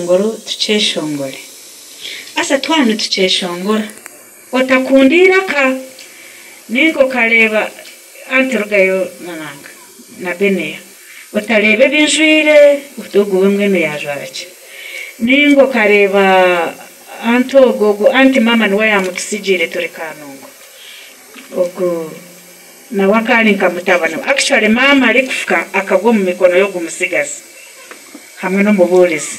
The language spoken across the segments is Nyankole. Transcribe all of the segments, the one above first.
Nguru tukyeshongore. Haza twaba nitukyeshongora otakunda eiraka nainga okareeba anti rugayo na nanga na Beneya otareeba ebi njwaire oti ogu we mbwenu yaajwara ki? Nainga okareeba anti ogu ogu anti maama niwe yaamututsigiire turi Kanungu ogu nawe akaba ari nka mutabani we actually maama arikufuka akagwa omu mikono y'ogu mutsigazi. Hamwe n'omubuurizi.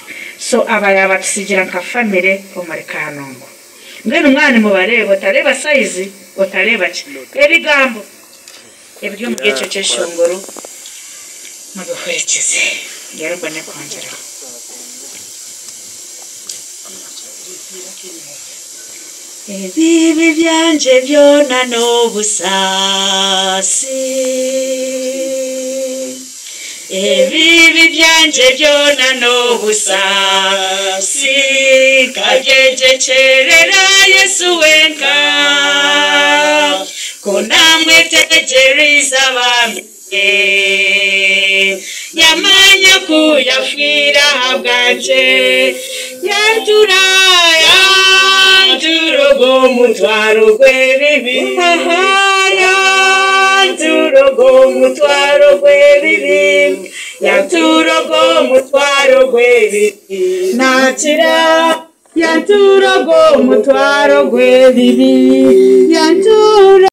So aba yaabatutsigira nka family omuri Kanungu. Mbwenu mwaba nimubareeba otareeba size, otareeba ki, ebigambo ebiri omuri ekyo kyeshongoro mubihurikize reero mbone kwongyeraho. Ebibi byangye byona n'obusaasi. Ebibi byangye byona n'obusaasi, Nkabyegyekyerera Yesu wenka, Ku naamwetegyereize abambire, Yamanya ku yafiire ahabwangye, Yantura, yantura ogwo mutwaro gw'ebibi, Yantura ogwo mutwaro gw'ebibi, Yantura ogwo mutwaro gw'ebibi, Naakira, yantura ogwo mutwaro gw'ebibi, Yantura.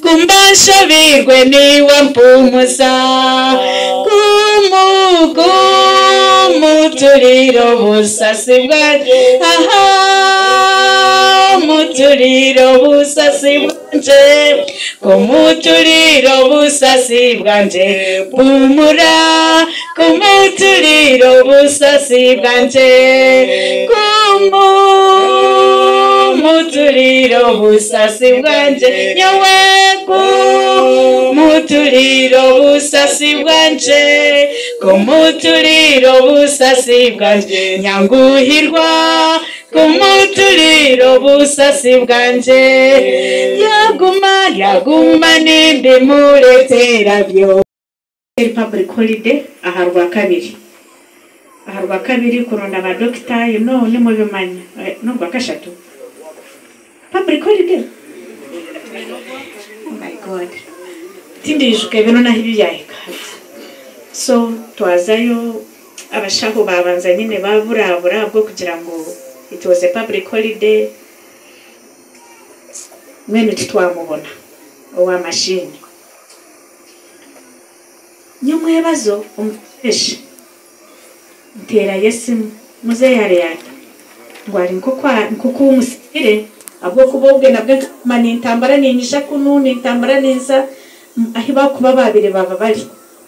Ku mba nshobeirwe niiwe mpumuza, Kumu, kumuturira obusasi bwangye, Aha, muturira obusasi bwangye, Kumuturira obusasi bwangye, Mpumura, Kumuturira obusasi bwangye, Kumu. Kumuturira obusasi bwangye, Nyowe kumuturira obusasi bwangye, Kumuturira obusasi bwangye, Nyanguhirwa kumuturira obusasi bwangye, Ryaguma, ryaguma nimbimureetera byona. Eri public holiday aha rwakabiri aha rwakabiri kuronda ba doctor you know nimubimanya norwakashatu public holiday oh my God tindijuka ebiro nahu byahika hati so twazayo abashaho babanza nyine baburabura ahabwokugira ngu it was a public holiday mbwenu titwamubona owa machine. Nyomwebazo omu kasheeshe nteerayo esimu, muzeeyi ari ata? Ngu ari nk'oku omusigire ahabw'okuba obwe nabwe nkaguma nintambura niinyija kunu nintambura ninza ahu barikuba baabaire baba bari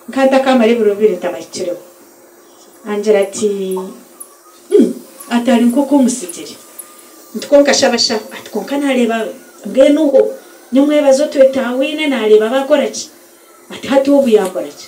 nka ntakamara ebiro bibiri ntabahikireho. Angira ati, Ati ari nk'oku omusigire. Nti kwonka shi abashaho? Ati kwonka naareeba mbwenu ho nyomwebazo twetaawaine naareeba baakora ki? Ati hati obu yaakora ki?